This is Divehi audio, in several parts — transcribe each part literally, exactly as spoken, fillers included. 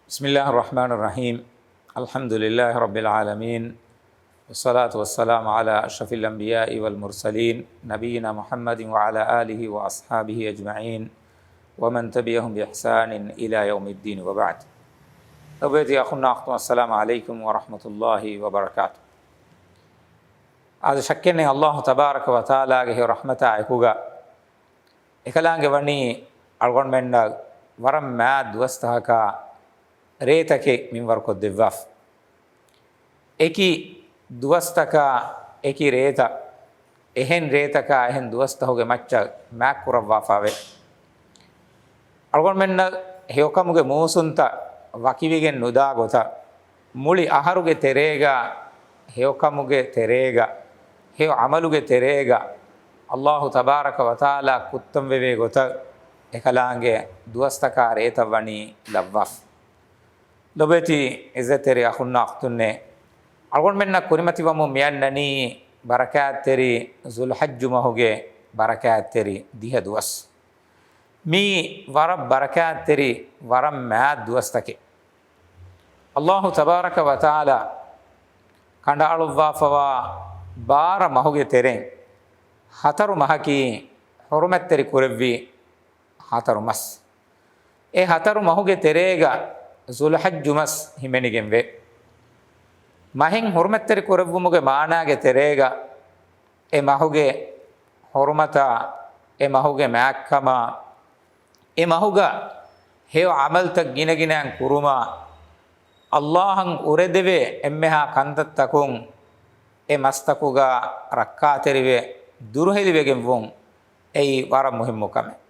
بسم الله الرحمن الرحيم. الحمد لله رب العالمين. والصلاة والسلام على أشرف الأنبياء والمرسلين نبينا محمد وعلى آله وأصحابه أجمعين ومن تبعهم بإحسان إلى يوم الدين وبعد. ލޮބުވެތި އަޚުންނާ އުޚްތުން، السلام عليكم ورحمة الله وبركاته. އާދެ، ޝައްކެއް ނެތް، އައްލާހު ތަބާރަކަ ވަތަޢާލާގެ ހެޔޮ ރަޙްމަތާ އެކުގަ އެކަލާނގެ ވަނީ އަޅުގަނޑުމެންނަށް ވަރަށް މާތް ދުވަސްތަކަކާ ރޭތަކެއް މިންވަރުކޮށްދެއްވާފަ. އެކި ދުވަސްތަކާ އެކި ރޭތައް، އެހެން ރޭތަކާ އެހެން ދުވަސްތަކުގެ މައްޗަށް މާތްކުރައްވާފައެވެ. އަޅުގަނޑުމެންނަށް ހެޔޮކަމުގެ މޫސުންތައް ވަކިވެގެން ނުދާ ގޮތަށް، މުޅި އަހަރުގެ ތެރޭގަ، ހެޔޮކަމުގެ ތެރޭގަ، ހެޔޮ ޢަމަލުގެ ތެރޭގަ، އައްލާހު ތަބާރަކަ ވަތަޢާލާ ކުއްތަންވެވޭ ގޮތަށް އެކަލާނގެ ދުވަސްތަކާ ރޭތައް ވަނީ ލައްވާފަ. ލޮބުވެތި ޢިއްޒަތްތެރި އަޚުންނާ އުޚްތުންނޭ، އަޅުގަނޑުމެންނަށް ކުރިމަތިވަމުން މިއަންނަނީ ބަރަކާތްތެރި ޛުލްޙައްޖު މަހުގެ ބަރަކާތްތެރި ދިހަ ދުވަސް. މީ ވަރަށް ބަރަކާތްތެރި، ވަރަށް މާތް ދުވަސްތަކެއް. އައްލާހު ތަބާރަކަ ވަތަޢާލާ ކަނޑައަޅުއްވާފަވާ ބާރަ މަހުގެ ތެރެއިން ހަތަރު މަހަކީ ޙުރުމަތްތެރި ކުރެއްވި ހަތަރު މަސް. އެ ހަތަރު މަހުގެ ތެރޭގަ ޛުލްޙައްޖު މަސް ހިމެނިގެންވޭ. މަހެއް ޙުރުމަތްތެރި ކުރެއްވުމުގެ މާނާގެ ތެރޭގަ އެ މަހުގެ ޙުރުމަތާ، އެ މަހުގެ މާތްކަމާ، އެ މަހުގަ ހެޔޮ ޢަމަލްތައް ގިނަގިނައިން ކުރުމާ، އައްލާހަށް އުރެދެވޭ އެންމެހާ ކަންތައްތަކުން އެ މަސްތަކުގަ ރައްކާތެރިވެ ދުރުހެލިވެގެންވުން އެއީ ވަރަށް މުހިއްމު ކަމެއް.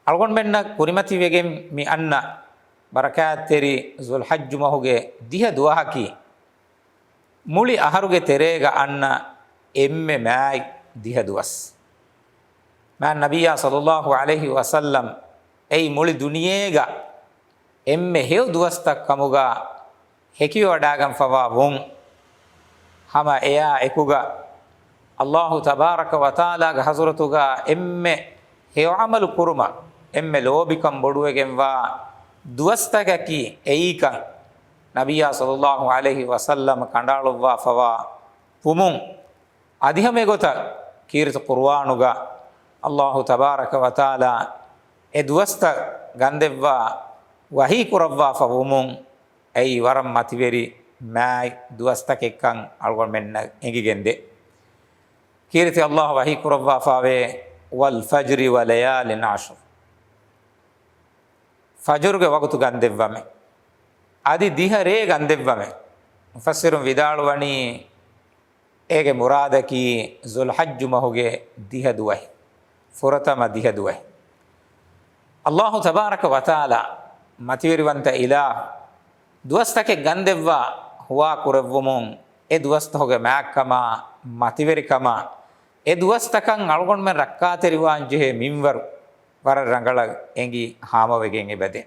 އަޅުގަނޑުމެންނަށް ކުރިމަތިވެގެން މި އަންނަ ބަރަކާތްތެރި ޛުލްޙައްޖު މަހުގެ ދިހަ ދުވަހަކީ، މުޅި އަހަރުގެ ތެރޭގަ އަންނަ އެންމެ މާތް ދިހަ ދުވަސް. މާތް ނަބިއްޔާ ޞައްލައްލާހު ޢަލައިހި ވަސައްލަމް އެއީ މުޅި ދުނިޔޭގަ އެންމެ ހެޔޮ ދުވަސްތައް ކަމުގަ ހެކިވެވަޑާގަންފަވާ ވުން. ހަމަ އެއާ އެކުގަ އައްލާހު ތަބާރަކަ ވަތަޢާލާގެ ޙަޟްރަތުގަ އެންމެ ހެޔޮ ޢަމަލު ކުރުމަށް އެންމެ ލޯބިކަން ބޮޑުވެގެންވާ ދުވަސްތަކަކީ އެއީކަން ނަބިއްޔާ ޞައްލައްލާހު ޢަލައިހި ވަސައްލަމް ކަނޑައަޅުއްވާފަވާ ވުމުން، އަދި ހަމަ އެގޮތަށް ކީރިތި ޤުރުއާނުގަ އައްލާހު ތަބާރަކަ ވަތަޢާލާ އެ ދުވަސްތައް ގަންދެއްވާ ވަޙީ ކުރައްވާފަ ވުމުން، އެއީ ވަރަށް މަތިވެރި މާތް ދުވަސްތަކެއްކަން އަޅުގަނޑުމެންނަށް އެނގިގެންދޭ. ކީރިތި އައްލާހު ވަޙީ ކުރައްވާފަވޭ، "والفجر وليال عشر." ފަޖުރުގެ ވަގުތު ގަންދެއްވަމެ. އަދި ދިހަ ރޭ ގަންދެއްވަމެ. މުފައްސިރުން ވިދާޅުވަނީ، އޭގެ މުރާދަކީ ޒުލްޙައްޖު މަހުގެ ދިހަ ދުވަހެއް، ފުރަތަމަ ދިހަ ދުވަހެއް. އައްލާހު ތަބާރަކަ ވަތަޢާލާ މަތިވެރިވަންތަ އިލާހު ދުވަސްތަކެއް ގަންދެއްވާ ހުވާ ކުރެއްވުމުން، އެ ދުވަސްތަކުގެ މާތްކަމާ، މަތިވެރިކަމާ، އެ ދުވަސްތަކަށް އަޅުގަނޑުމެން ރައްކާތެރިވާން ޖެހޭ މިންވަރު ވަރަށް ރަނގަޅަށް އެނގި ހާމަވެގެން އެބަދޭ.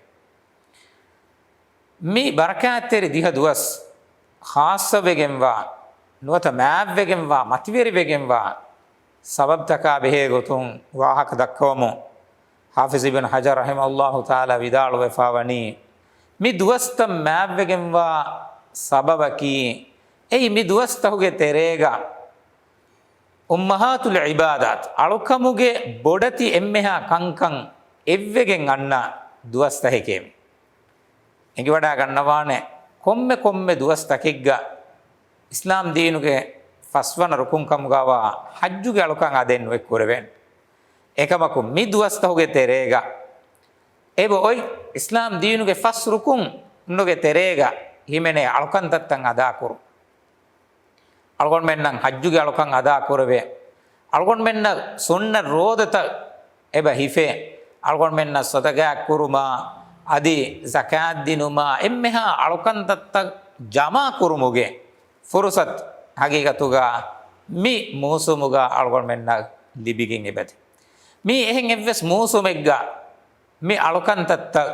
މި ބަރަކާތްތެރި ދިހަ ދުވަސް ޚާއްޞަވެގެންވާ، ނުވަތަ މާތްވެގެންވާ، މަތިވެރިވެގެންވާ ސަބަބްތަކާ ބެހޭ ގޮތުން ވާހަކަ ދައްކަވަމު. ޙާފިޒް އިބްނު ޙަޖަރު ރަޙިމަހުﷲ ތަޢާލާ ވިދާޅުވެފާވަނީ، މި ދުވަސްތައް މާތްވެގެންވާ ސަބަބަކީ، އެއީ މި ދުވަސްތަކުގެ ތެރޭގަ އުއްމަހާތުލް ޢިބާދާތް، އަޅުކަމުގެ ބޮޑެތި އެންމެހާ ކަންކަން އެއްވެގެން އަންނަ ދުވަސްތަކެކޭ. އެނގިވަޑާ ގަންނަވާނެ، ކޮންމެ ކޮންމެ ދުވަސްތަކެއްގަ އިސްލާމް ދީނުގެ ފަސްވަނަ ރުކުން ކަމުގައިވާ ޙައްޖުގެ އަޅުކަން އަދައެއް ނުއެއްކުރެވޭނެ. އެކަމަކު މި ދުވަސްތަކުގެ ތެރޭގަ އެބަ އޮތް އިސްލާމް ދީނުގެ ފަސް ރުކުންނުގެ ތެރޭގަ ހިމެނޭ އަޅުކަންތައްތައް އަދާކުރުން. އަޅުގަނޑުމެންނަށް ޙައްޖުގެ އަޅުކަން އަދާކުރެވޭ. އަޅުގަނޑުމެންނަށް ސުންނަތް ރޯދަތައް އެބަ ހިފޭ. އަޅުގަނޑުމެންނަށް ޞަދަޤާތް ކުރުމާ، އަދި ޒަކާތް ދިނުމާ، އެންމެހާ އަޅުކަންތައްތައް ޖަމާ ކުރުމުގެ ފުރުޞަތު ޙަޤީޤަތުގަ މި މޫސުމުގަ އަޅުގަނޑުމެންނަށް ލިބިގެން އެބަދޭ. މީ އެހެން އެއްވެސް މޫސުމެއްގަ މި އަޅުކަންތައްތައް،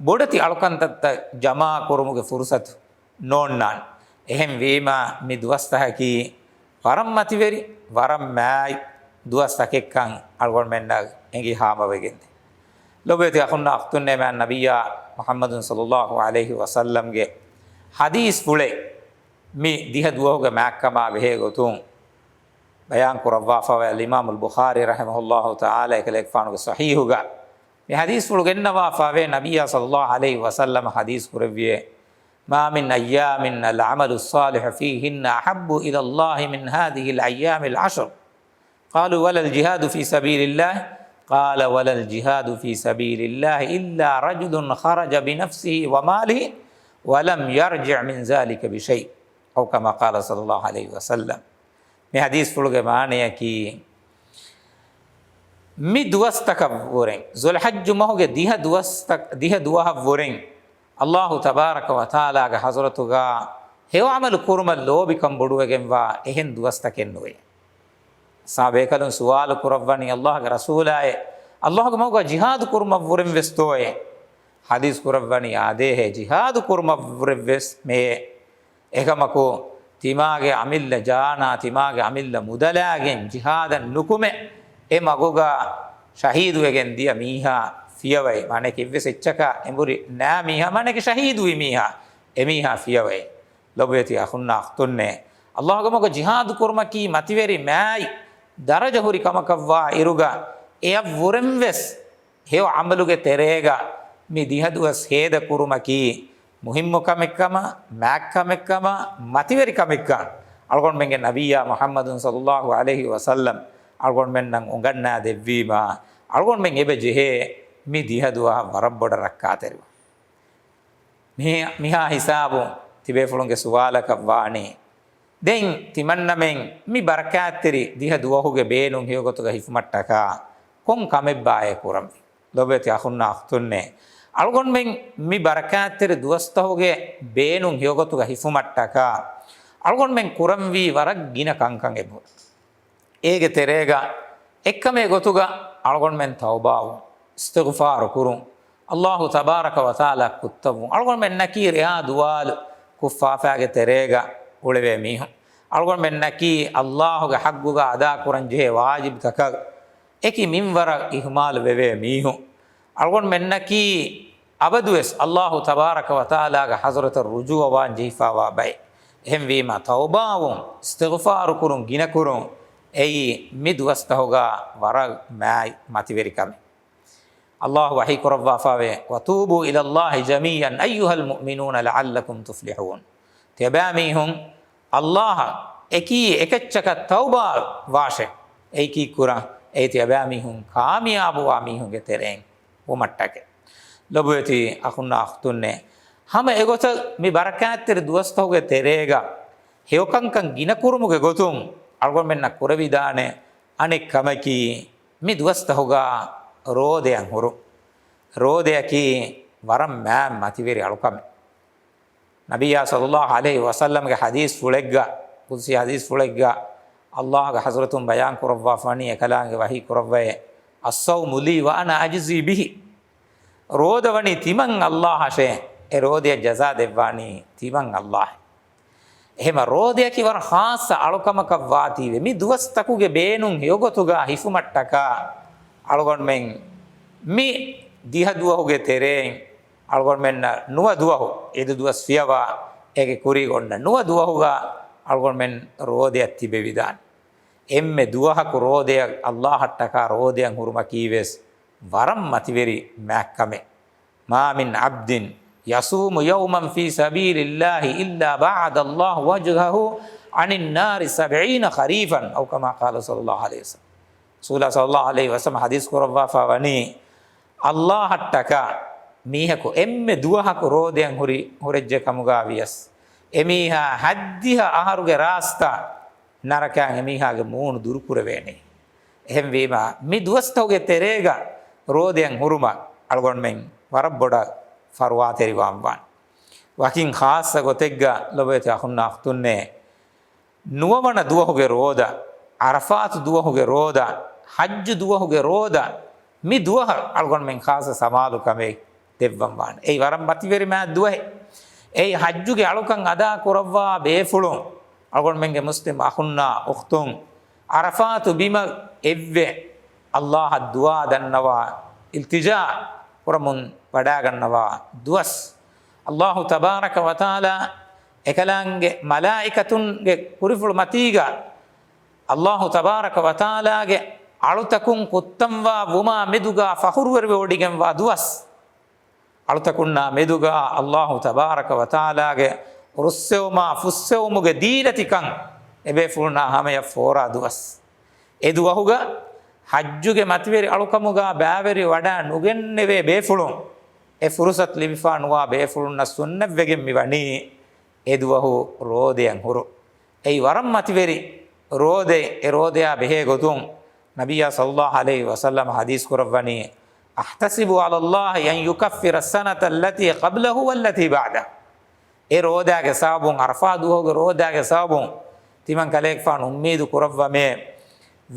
ބޮޑެތި އަޅުކަންތައްތައް ޖަމާ ކުރުމުގެ ފުރުޞަތު ނޯންނާނެ. އެހެންވީމާ، މި ދުވަސްތަކަކީ ވަރަށް މަތިވެރި، ވަރަށް މާތް ދުވަސްތަކެއްކަން އަޅުގަނޑުމެންނަށް އެނގި ހާމަވެގެންދޭ. ލޮބުވެތި އަޚުންނާ އުޚްތުންނޭ، މާތް ނަބިއްޔާ މުޙައްމަދު ޞައްލައްލާހު ޢަލައިހި ވަސައްލަމްގެ ޙަދީޘްފުޅެއް މި ދިހަ ދުވަހުގެ މާތްކަމާ ބެހޭ ގޮތުން ބަޔާން ކުރައްވާފަވޭ. އަލްއިމާމުލް ބުޚާރީ ރަޙިމަހުﷲ ތަޢާލާ އެކަލޭގެފާނުގެ ޞަޙީޙުގަ މި ޙަދީޘްފުޅު ގެންނަވާފަވޭ، ނަބިއްޔާ ޞައްލައްލާހު ޢަލައިހި ވަސައްލަމަ ޙަދީޘް ކުރެއްވިއޭ، ما من أيام العمل الصالح فيهن أحب إلى الله من هذه الأيام العشر. قالوا ولا الجهاد في سبيل الله؟ قال ولا الجهاد في سبيل الله إلا رجل خرج بنفسه وماله ولم يرجع من ذلك بشيء، أو كما قال صلى الله عليه وسلم. މި ޙަދީޘްފުޅުގެ މާނަޔަކީ، މި ދުވަސްތަކަށްވުރެން، ޛުލްޙައްޖު މަހުގެ ދިހަ ދުވަސްތަ-، ދިހަ ދުވަހަށްވުރެން، ﷲ ތަބާރަކަ ވަތަޢާލާގެ ޙަޟްރަތުގަ ހެޔޮ ޢަމަލު ކުރުމަށް ލޯބިކަން ބޮޑުވެގެންވާ އެހެން ދުވަސްތަކެއް ނުވޭ. ޞަޙާބީކަލުން ސުވާލު ކުރައްވަނީ، ﷲގެ ރަސޫލާއޭ، ﷲގެ މަގުގަ ޖިހާދު ކުރުމަށްވުރެން ވެސްތޯއޭ؟ ޙަދީޘް ކުރައްވަނީ، އާދޭހޭ، ޖިހާދު ކުރުމަށްވުރެން ވެސް މެޔޭ. އެކަމަކު، ތިމާގެ އަމިއްލަ ޖާނާ، ތިމާގެ އަމިއްލަ މުދަލާގެން ޖިހާދަށް ނުކުމެ، އެ މަގުގަ ޝަހީދުވެގެން ދިޔަ މީހާ ފިޔަވައި، މާނައަކީ އެއްވެސް އެއްޗަކަށް އެނބުރި ނާ މީހާ، މާނައަކީ ޝަހީދުވި މީހާ، އެމީހާ ފިޔަވައި. ލޮބުވެތި އަޚުންނާ އުޚްތުންނޭ، ﷲގެ މަގުގަ ޖިހާދު ކުރުމަކީ މަތިވެރި މާތް ދަރަޖަ ހުރި ކަމަކަށްވާ އިރުގަ، އެއަށްވުރެން ވެސް ހެޔޮ ޢަމަލުގެ ތެރޭގަ މި ދިހަ ދުވަސް ހޭދަ ކުރުމަކީ މުހިއްމު ކަމެއްކަމަށް، މާތްކަމެއްކަމަށް، މަތިވެރި ކަމެއްކަން އަޅުގަނޑުމެންގެ ނަބިއްޔާ މުޙައްމަދު ޞައްލައްލާހު ޢަލައިހި ވަސައްލަމް އަޅުގަނޑުމެންނަށް އުނގަންނާ ދެއްވީމާ، އަޅުގަނޑުމެން އެބަ ޖެހޭ މި ދިހަ ދުވަހަށް ވަރަށް ބޮޑަށް ރައްކާތެރިވާން. މި-، މިހާ ހިސާބުން ތިބޭފުޅުންގެ ސުވާލަކަށް ވާނީ، ދެން ތިމަންނަމެން މި ބަރަކާތްތެރި ދިހަ ދުވަހުގެ ބޭނުން ހެޔޮގޮތުގަ ހިފުމަށްޓަކާ ކޮން ކަމެއްބާއޭ ކުރަންވީ؟ ލޮބުވެތި އަޚުންނާ އުޚްތުންނޭ، އަޅުގަނޑުމެން މި ބަރަކާތްތެރި ދުވަސްތަހުގެ ބޭނުން ހެޔޮގޮތުގަ ހިފުމަށްޓަކާ އަޅުގަނޑުމެން ކުރަންވީ ވަރަށް ގިނަ ކަންކަން އެބަހުރި. އޭގެ ތެރޭގަ އެއްކަމެއް ގޮތުގަ އަޅުގަނޑުމެން ތައުބާވުން، އިސްތިޣްފާރު ކުރުން، ﷲ ތަބާރަކަ ވަތަޢާލާ ކުއްތައްވުން، އަޅުގަނޑުމެންނަކީ ރެޔާ ދުވާލު ކުށްފާފާގެ ތެރޭގަ އުޅެވޭ މީހުން، އަޅުގަނޑުމެންނަކީ ﷲގެ ޙައްޤުގަ އަދާކުރަންޖެހޭ ވާޖިބުތަކަށް އެކި މިންވަރަށް އިހުމާލު ވެވޭ މީހުން، އަޅުގަނޑުމެންނަކީ އަބަދުވެސް ﷲ ތަބާރަކަ ވަތަޢާލާގެ ޙަޟްރަތަށް ރުޖޫޢަވާން ޖެހިފާވާ ބައެއް. އެހެންވީމާ، ތައުބާވުން، އިސްތިޣްފާރުކުރުން، ގިނަކުރުން، އެއީ މި ދުވަސްތަހުގަ ވަރަށް މާތް މަތިވެރި ކަމެއް. ﷲ ވަޙީ ކުރައްވާފާވޭ، وتوبوا إلى الله جميعا أيها المؤمنون لعلكم تفلحون. ތިޔަބައިމީހުން ﷲ އަށް އެކީ އެކައްޗަކަށް ތައުބާ ވާށޭ. އެއީ ކީއްކުރަން؟ އެއީ ތިޔަބައިމީހުން ކާމިޔާބުވާ މީހުންގެ ތެރެއިން ވުމަށްޓަކައި. ލޮބުވެތި އަޚުންނާ އުޚްތުންނޭ، ހަމަ އެގޮތަށް މި ބަރަކާތްތެރި ދުވަސްތަހުގެ ތެރޭގަ ހެޔޮކަންކަން ގިނަކުރުމުގެ ގޮތުން އަޅުގަނޑުމެންނަށް ކުރެވިދާނެ އަނެއް ކަމަކީ، މި ދުވަސްތަހުގަ ރޯދަޔަށް ހުރުން. ރޯދަޔަކީ ވަރަށް މާތް މަތިވެރި އަޅުކަމެއް. ނަބިއްޔާ ޞައްލައްލާހު ޢަލައިހި ވަސައްލަމްގެ ޙަދީޘްފުޅެއްގަ، ޤުދުސީ ޙަދީޘްފުޅެއްގަ، ﷲގެ ޙަޟްރަތުން ބަޔާން ކުރައްވާފަވަނީ، އެކަލާނގެ ވަޙީ ކުރައްވައޭ، الصوم لي وأنا أجزي به. ރޯދަ ވަނީ ތިމަން ﷲ އަށޭ، އެ ރޯދަޔަށް ޖަޒާ ދެއްވާނީ ތިމަން ﷲ. އެހެމަ ރޯދަޔަކީ ވަރަށް ޚާއްޞަ އަޅުކަމަކަށް ވާތީވެ، މި ދުވަސްތަކުގެ ބޭނުން ހެޔޮގޮތުގަ ހިފުމަށްޓަކާ، އަޅުގަނޑުމެން މި ދިހަ ދުވަހުގެ ތެރެއިން އަޅުގަނޑުމެންނަށް ނުވަ ދުވަހު، އިދު ދުވަސް ފިޔަވާ، އޭގެ ކުރީގަ އޮންނަ ނުވަ ދުވަހުގަ އަޅުގަނޑުމެން ރޯދަޔަށް ތިބެވިދާނެ. އެންމެ ދުވަހަކު ރޯދަޔަށް ﷲ އަށްޓަކާ ރޯދަޔަށް ހުރުމަކީވެސް ވަރަށް މަތިވެރި މާތްކަމެއް. ما من عبد يصوم يوما في سبيل الله إلا بعد الله وجهه عن النار سبعين خريفا، أو كما قال صلى الله عليه وسلم. ރަސޫލާ ޞައްލައްލާހު ޢަލައިހި ވަސައްލަމަ ޙަދީޘް ކުރައްވާފަ ވަނީ، ﷲ އަށްޓަކާ މީހަކު އެންމެ ދުވަހަކު ރޯދަޔަށް ހުރި، ހުރެއްޖެ ކަމުގަ ވިޔަސް، އެމީހާ ހަތްދިހަ އަހަރުގެ ރާސްތާ ނަރަކައިން އެމީހާގެ މޫނު ދުރުކުރެވޭނެ. އެހެންވީމާ، މި ދުވަސްތަކުގެ ތެރޭގަ ރޯދަޔަށް ހުރުމަށް އަޅުގަނޑުމެން ވަރަށް ބޮޑަށް ފަރުވާތެރިވާން ވާނެ. ވަކިން ޚާއްޞަ ގޮތެއްގަ ލޮބުވެތި އަޚުންނާ އުޚްތުންނޭ، ނުވަވަނަ ދުވަހުގެ ރޯދަ، ޢަރަފާތު ދުވަހުގެ ރޯދަ، ޙައްޖު ދުވަހުގެ ރޯދަ، މި ދުވަހަށް އަޅުގަނޑުމެން ޚާއްޞަ ސަމާލުކަމެއް ދެއްވަން ވާނެ. އެއީ ވަރަށް މަތިވެރި މާތް ދުވަހެއް. އެއީ ޙައްޖުގެ އަޅުކަން އަދާ ކުރައްވާ ބޭފުޅުން، އަޅުގަނޑުމެންގެ މުސްލިމް އަޚުންނާ އުޚްތުން، ޢަރަފާތު ބިމަށް އެއްވެ، ﷲ އަށް ދުޢާ ދަންނަވާ، އިލްތިޖާ ކުރަމުން ވަޑާގަންނަވާ ދުވަސް. އައްލާހު ތަބާރަކަ ވަތަޢާލާ އެކަލާނގެ މަލާއިކަތުންގެ ކުރިފުޅު މަތީގަ އައްލާހު ތަބާރަކަ ވަތަޢާލާގެ އަޅުތަކުން ކުއްތަންވާ ވުމާ މެދުގާ ފަޚުރުވެރިވެވޮޑިގެންވާ ދުވަސް. އަޅުތަކުންނާ މެދުގާ އައްލާހު ތަބާރަކަ ވަތަޢާލާގެ ރުއްސެވުމާ ފުއްސެވުމުގެ ދީލަތިކަން އެބޭފުޅުންނާ ހަމަޔަށް ފޯރާ ދުވަސް. އެ ދުވަހުގަ ޙައްޖުގެ މަތިވެރި އަޅުކަމުގާ ބައިވެރިވެ ވަޑާ ނުގެންނެވޭ ބޭފުޅުން، އެ ފުރުޞަތު ލިބިފާ ނުވާ ބޭފުޅުންނަށް ސުންނަތްވެގެން މި ވަނީ އެ ދުވަހު ރޯދަޔަށް ހުރު. އެއީ ވަރަށް މަތިވެރި ރޯދައެއް. އެ ރޯދަޔާ ބެހޭ ގޮތުން ނަބިއްޔާ ޞައްލައްލާހު ޢަލައިހި ވަސައްލަމަ ޙަދީޘް ކުރައްވަނީ، "أحتسب على الله أن يكفر السنة التي قبله والتي بعده." އެ ރޯދާގެ ސަބަބުން، ޢަރަފާ ދުވަހުގެ ރޯދާގެ ސަބަބުން ތިމަން ކަލޭގެފާނު އުއްމީދު ކުރައްވަމޭ،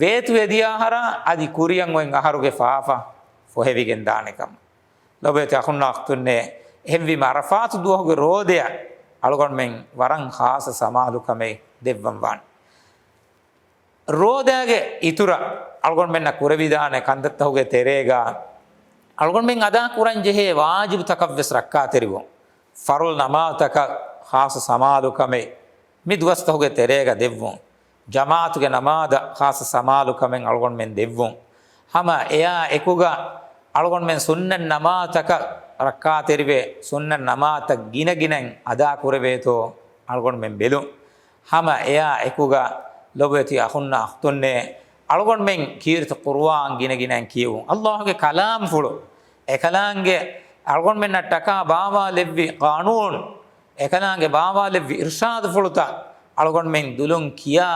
ވޭތުވެ ދިޔަ އަހަރާ އަދި ކުރިއަށް އޮތް އަހަރުގެ ފާފަ ފޮހެވިގެން ދާނެ ކަމަށް. ލޮބުވެތި އަޚުންނާ އުޚްތުންނޭ، އެހެންވީމަ ޢަރަފާތު ދުވަހުގެ ރޯދަޔަށް އަޅުގަނޑުމެން ވަރަށް ޚާއްޞަ ސަމާލުކަމެއް ދެއްވަން ވާނެ. ރޯދާގެ އިތުރަށް އަޅުގަނޑުމެންނަށް ކުރެވިދާނެ ކަންތައްތަކުގެ ތެރޭގަ އަޅުގަނޑުމެން އަދާ ކުރަން ޖެހޭ ވާޖިބުތަކަށްވެސް ރައްކާތެރިވުން. ފަރުޟު ނަމާދުތަކަށް ޚާއްޞަ ސަމާލުކަމެއް މި ދުވަސްތަކުގެ ތެރޭގަ ދެއްވުން. ޖަމާޢަތުގެ ނަމާދަށް ޚާއްޞަ ސަމާލުކަމެއް އަޅުގަނޑުމެން ދެއްވުން. ހަމަ އެއާ އެކުގަ އަޅުގަނޑުމެން ސުންނަތް ނަމާދުތަކަށް ރައްކާތެރިވެ، ސުންނަތް ނަމާދުތައް ގިނަގިނައިން އަދާ ކުރެވޭތޯ އަޅުގަނޑުމެން ބެލުން. ހަމަ އެއާ އެކުގަ ލޮބުވެތި އަޚުންނާ އުޚްތުންނޭ، އަޅުގަނޑުމެން ކީރިތި ޤުރުއާން ގިނަގިނައިން ކިޔެވުން. އައްލާހުގެ ކަލާމްފުޅު، އެކަލާނގެ އަޅުގަނޑުމެންނަށްޓަކާ ބާވާލެއްވި ޤާނޫނު، އެކަލާނގެ ބާވާލެއްވި އިރުޝާދުފުޅުތައް އަޅުގަނޑުމެން ދުލުން ކިޔާ،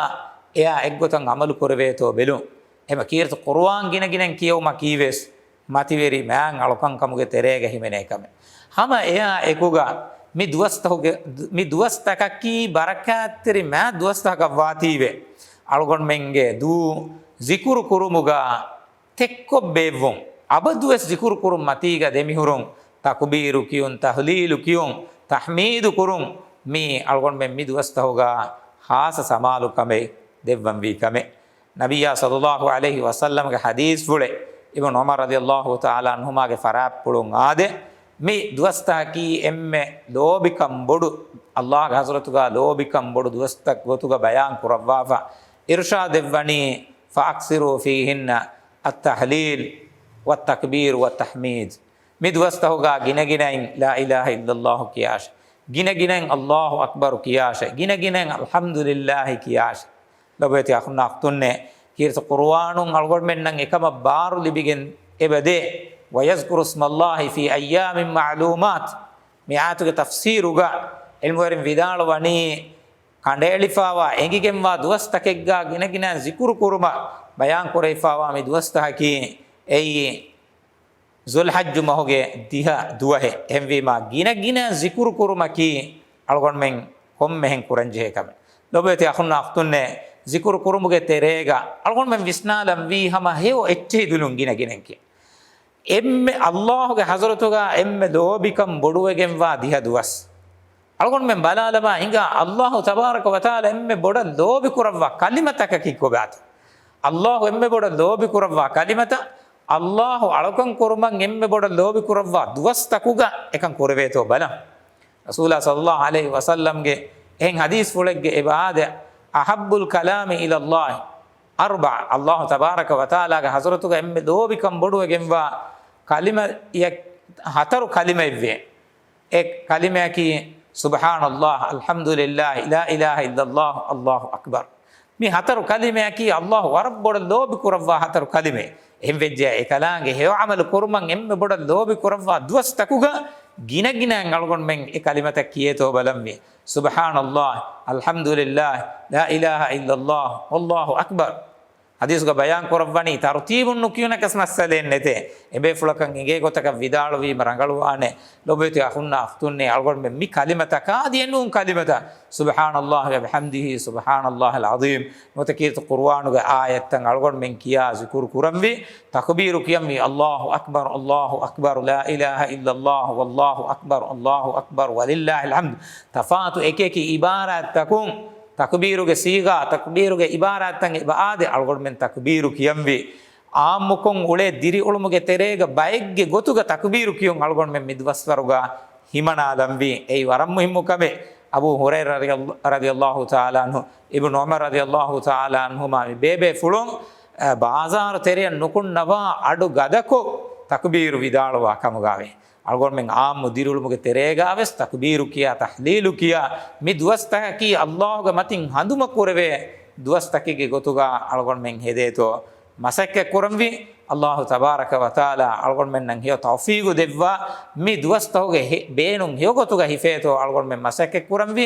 އެއާ އެއްގޮތަށް ޢަމަލު ކުރެވޭތޯ ބެލުން. އެމަ ކީރިތި ޤުރުއާން ގިނަގިނައިން ކިޔެވުމަކީވެސް މަތިވެރި މާތް އަޅުކަންކަމުގެ ތެރޭގަ ހިމެނޭ ކަމެއް. ހަމަ އެއާ އެކުގަ މި ދުވަސްތަކުގެ، މި ދުވަސްތަކަކީ ބަރަކާތްތެރި މާތް ދުވަސްތަކަކަށް ވާތީވެ، އަޅުގަނޑުމެންގެ ދޫ ޒިކުރު ކުރުމުގަ ތެއްކޮށް ބޭއްވުން. އަބަދުވެސް ޒިކުރު ކުރުން މަތީގަ ދެމިހުރުން، ތަކުބީރު ކިޔުން، ތަހްލީލު ކިޔުން، ތަޙްމީދު ކުރުން، މީ އަޅުގަނޑުމެން މި ދުވަސްތަކުގަ ޚާއްޞަ ސަމާލުކަމެއް ދެއްވަންވީ ކަމެއް. ނަބިއްޔާ ޞައްލައްލާހު ޢަލައިހި ވަސައްލަމްގެ ޙަދީޘްފުޅެއް، އިބްނު ޢުމަރު ރަޟިޔައްލާހު ތަޢާލާ ޢަންހުމާގެ ފަރާތްޕުޅުން އާދެ، މި ދުވަސްތަކަކީ އެންމެ ލޯބިކަން ބޮޑު، އައްލާހުގެ ޙަޟްރަތުގަ ލޯބިކަން ބޮޑު ދުވަސްތައް ގޮތުގަ ބަޔާން ކުރައްވާފަ، އިރުޝާދެއްވަނީ، "فأكثروا فيهن التهليل والتكبير والتحميد." މި ދުވަސްތަކުގަ ގިނަގިނައިން ލާ އިލާހަ އިއްލައްލާހު ކިޔާށޭ. ގިނަގިނައިން އައްލާހު އަކްބަރު ކިޔާށޭ. ގިނަގިނައިން އަލްޙަމްދުލިއްލާހި ކިޔާށޭ. ލޮބުވެތި އަޚުންނާ އުޚްތުންނޭ، ކީރިތި ޤުރުއާނުން އަޅުގަނޑުމެންނަށް އެކަމަށް ބާރު ލިބިގެން އެބަދޭ، "ويذكر اسم الله في أيام معلومات." މި އާޔަތުގެ ތަފްސީރުގަ ޢިލްމުވެރިން ވިދާޅުވަނީ، ކަނޑައެޅިފާވާ އެނގިގެންވާ ދުވަސްތަކެއްގަ ގިނަގިނަ ޒިކުރު ކުރުމަށް ބަޔާން ކުރެވިފާވާ މި ދުވަސްތަކަކީ އެއީ، ޛުލްޙައްޖު މަހުގެ ދިހަ ދުވަހެއް. އެހެންވީމާ، ގިނަގިނަ ޒިކުރު ކުރުމަކީ އަޅުގަނޑުމެން ކޮންމެހެން ކުރަންޖެހޭ ކަމެއް. ލޮބުވެތި އަޚުންނާ އުޚްތުންނޭ، ޒިކުރު ކުރުމުގެ ތެރޭގަ އަޅުގަނޑުމެން ވިސްނާލަންވީ ހަމަ ހެޔޮ އެއްޗެހި ދުލުން ގިނަގިނައިން ކިޔަން. އެންމެ އައްލާހުގެ ޙަޟްރަތުގަ އެންމެ ލޯބިކަން ބޮޑުވެގެންވާ ދިހަ ދުވަސް. އަޅުގަނޑުމެން ބަލާލަމާ ހިނގާ، އައްލާހު ތަބާރަކަ ވަތަޢާލާ އެންމެ ބޮޑަށް ލޯބި ކުރައްވާ ކަލިމަތަކަކީ ކޮބާތޯ؟ އައްލާހު އެންމެ ބޮޑަށް ލޯބި ކުރައްވާ ކަލިމަތައް، އައްލާހު އަޅުކަން ކުރުމަށް އެންމެ ބޮޑަށް ލޯބި ކުރައްވާ ދުވަސްތަކުގަ އެކަން ކުރެވޭތޯ ބަލަން. ރަސޫލާ ޞައްލައްލާހު ޢަލައިހި ވަސައްލަމްގެ އެހެން ޙަދީޘްފުޅެއްގެ އެބަ އާދެ، "أحب الكلام إلى الله أربع." އައްލާހު ތަބާރަކަ ވަތަޢާލާގެ ޙަޟްރަތުގަ އެންމެ ލޯބިކަން ބޮޑުވެގެންވާ ކަލިމައެއް، ހަތަރު ކަލިމައެއްވޭ. އެ ކަލިމައަކީ، "ސުބްޙާނައްލާހް، އަލްޙަމްދުލިއްލާހް، ލާ އިލާހަ އިއްލައްލާހް، އައްލާހު އަކްބަރު." މި ހަތަރު ކަލިމައަކީ އައްލާހު ވަރަށް ބޮޑަށް ލޯބި ކުރައްވާ ހަތަރު ކަލިމައެއް. އެހެން ވެއްޖެޔާ، އެކަލާނގެ ހެޔޮ ޢަމަލު ކުރުމަށް އެންމެ ބޮޑަށް ލޯބި ކުރައްވާ ދުވަސްތަކުގަ ގިނަގިނައިން އަޅުގަނޑުމެން އެ ކަލިމަތައް ކިޔޭތޯ ބަލަންވީ. ސުބްޙާނައްލާހް، އަލްޙަމްދުލިއްލާހް، ލާ އިލާހަ އިއްލައްލާހް، އައްލާހު އަކްބަރު. ޙަދީޘްގަ ބަޔާން ކުރައްވަނީ، ތަރުތީބުން ނުކިޔުނަކަސް މައްސަލައެއް ނެތޭ. އެބޭފުޅަކަށް އެނގޭ ގޮތަކަށް ވިދާޅުވީމަ ރަނގަޅުވާނެ. ލޮބުވެތި އަޚުންނާ އުޚްތުންނޭ، އަޅުގަނޑުމެން މި ކަލިމަތަކާ ދިޔަ ނޫން ކަލިމަތައް، ސުބްޙާނައްލާހި ވަބިޙަމްދިހި، ސުބްޙާނައްލާހިލް ޢަޒީމް، ނުވަތަ ކީރިތި ޤުރުއާނުގެ އާޔަތްތައް އަޅުގަނޑުމެން ކިޔާ ޒިކުރު ކުރަންވީ، ތަކުބީރު ކިޔަންވީ، އައްލާހު އަކްބަރު، އައްލާހު އަކްބަރު، ލާ އިލާހަ އިއްލައްލާހު، ވައްލާހު އަކްބަރު، އައްލާހު އަކްބަރު، ވަލިއްލާހިލް ޙަމްދު. ތަފާތު އެކިއެކި ޢިބާރާތްތަކުން ތަކުބީރުގެ ޞީޣާ، ތަކުބީރުގެ ޢިބާރާތްތައް އެބަ އާދެ، އަޅުގަނޑުމެން ތަކުބީރު ކިޔަންވީ. އާއްމުކޮށް އުޅޭ ދިރިއުޅުމުގެ ތެރޭގަ ބައެއްގެ ގޮތުގަ ތަކުބީރު ކިޔުން އަޅުގަނޑުމެން މި ދުވަސްވަރުގަ ހިމަނާލަންވީ. އެއީ ވަރަށް މުހިއްމު ކަމެއް. އަބޫ ހުރައިރާ ރަޟިޔަ-، ރަޟިޔައްލާހު ތަޢާލާ ޢަންހު، އިބްނު ޢުމަރު ރަޟިޔައްލާހު ތަޢާލާ ޢަންހުމާ މި ބޭބޭފުޅުން، އަ، ބާޒާރު ތެރެއަށް ނުކުންނަވާ އަޑު ގަދަކޮށް ތަކުބީރު ވިދާޅުވާ ކަމުގައި. އަޅުގަނޑުމެން ޢާއްމު ދިރިއުޅުމުގެ ތެރޭގަވެސް ތަކުބީރު ކިޔާ، ތަހްލީލު ކިޔާ، މި ދުވަސްތަކަކީ އައްލާހުގެ މަތިން ހަނދުމަ ކުރެވޭ ދުވަސްތަކެއްގެ ގޮތުގަ އަޅުގަނޑުމެން ހެދޭތޯ މަސައްކަތް ކުރަންވީ. އައްލާހު ތަބާރަކަ ވަތަޢާލާ އަޅުގަނޑުމެންނަށް ހެޔޮ ތައުފީގު ދެއްވާ، މި ދުވަސްތަކުގެ ހެ-، ބޭނުން ހެޔޮ ގޮތުގަ ހިފޭތޯ އަޅުގަނޑުމެން މަސައްކަތް ކުރަންވީ.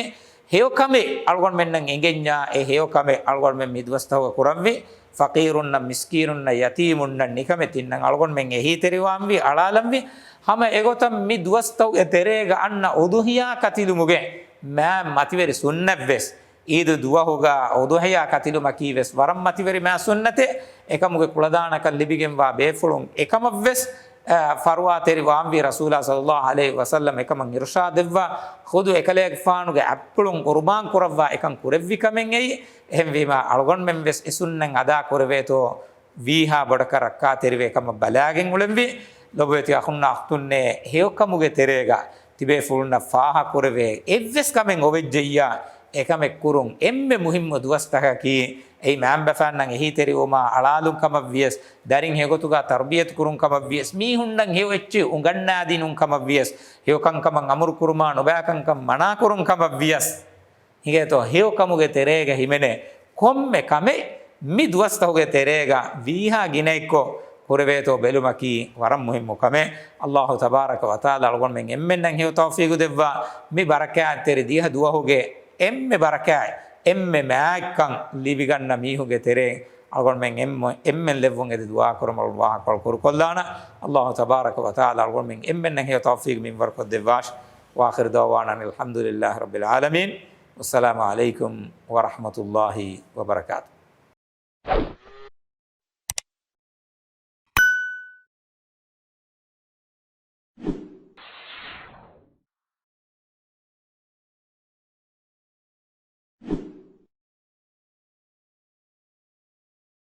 ހެޔޮ ކަމެއް އަޅުގަނޑުމެންނަށް އެނގެންޏާ، އެ ހެޔޮ ކަމެއް އަޅުގަނޑުމެން މި ދުވަސްތަކުގަ ކުރަންވީ. ފަޤީރުންނަށް، މިސްކީނުންނަށް، ޔަތީމުންނަށް، ނިކަމެތިންނަށް އަޅުގަނޑުމެން އެހީތެރިވާންވީ، އަޅާލަންވީ. ހަމަ އެގޮތަށް މި ދުވަސްތަކުގެ ތެރޭގަ އަންނަ އުޟުޙިޔާ ކަތިލުމުގެ މާ މަތިވެރި ސުންނަތްވެސް، ޢީދު ދުވަހުގަ އުޟުޙިޔާ ކަތިލުމަކީވެސް ވަރަށް މަތިވެރި މާ ސުންނަތެއް. އެކަމުގެ ކުޅަދާނަކަން ލިބިގެންވާ ބޭފުޅުން އެކަމަށްވެސް، އަ، ފަރުވާތެރިވާންވީ. ރަސޫލާ ޞައްލައްލާހު ޢަލައިހި ވަސައްލަމް އެކަމަށް އިރުޝާދު ދެއްވާ، ޚުދު އެކަލޭގެފާނުގެ އަތްޕުޅުން ޤުރުބާން ކުރައްވާ އެކަން ކުރެއްވި ކަމެއް އެއީ. އެހެންވީމާ، އަޅުގަނޑުމެންވެސް އެ ސުންނަތް އަދާ ކުރެވޭތޯ ވީހާ ބޮޑަކަށް ރައްކާތެރިވެ ކަމަށް ބަލާގެން އުޅެންވީ. ލޮބުވެތި އަޚުންނާ އުޚްތުންނޭ، ހެޔޮކަމުގެ ތެރޭގަ ތިބޭފުޅުންނަށް ފާހަ ކުރެވޭ އެއްވެސް ކަމެއް އޮވެއްޖެއްޔާ، އެކަމެއް ކުރުން އެންމެ މުހިއްމު ދުވަސްތަކަކީ، އެއީ މައިންބަފައިންނަށް އެހީތެރިވުމާ އަޅާލުން ކަމަށް ވިޔަސް، ދަރިން ހެޔޮގޮތުގަ ތަރުބިޔަތު ކުރުން ކަމަށް ވިޔަސް، މީހުންނަށް ހެޔޮ އެއްޗެއް އުނގަންނާދިނުން ކަމަށް ވިޔަސް، ހެޔޮކަންކަމަށް އަމުރު ކުރުމާ ނުބައިކަންކަން މަނާ ކުރުން ކަމަށް ވިޔަސް. ހިނގޭތޯ، ހެޔޮ ކަމުގެ ތެރޭގަ ހިމެނޭ ކޮންމެ ކަމެއް މި ދުވަސްތަކުގެ ތެރޭގަ ވީހާ ގިނައެއްކޮށް ކުރެވޭތޯ ބެލުމަކީ ވަރަށް މުހިއްމު ކަމެއް. އައްލާހު ތަބާރަކަ ވަތަޢާލާ އަޅުގަނޑުމެން އެންމެންނަށް ހެޔޮ ތައުފީގު ދެއްވާ، މި ބަރަކާތްތެރި ދިހަ ދުވަހުގެ އެންމެ ބަރަކާތް، އެންމެ މާތްކަން ލިބިގަންނަ މީހުންގެ ތެރެއިން އަޅުގަނޑުމެން އެންމެ، އެންމެން ލެއްވުން އެދި ދުޢާ ކުރަމުން ވާހަކަ ކުރުކޮށްލާނަން. އައްލާހު ތަބާރަކަ ވަތަޢާލާ އަޅުގަނޑުމެން އެންމެންނަށް ހެޔޮ ތައުފީގު މިންވަރުކޮށްދެއްވާށި. وآخر دعوانا أن الحمد لله رب العالمين. والسلام عليكم ورحمة الله وبركاته.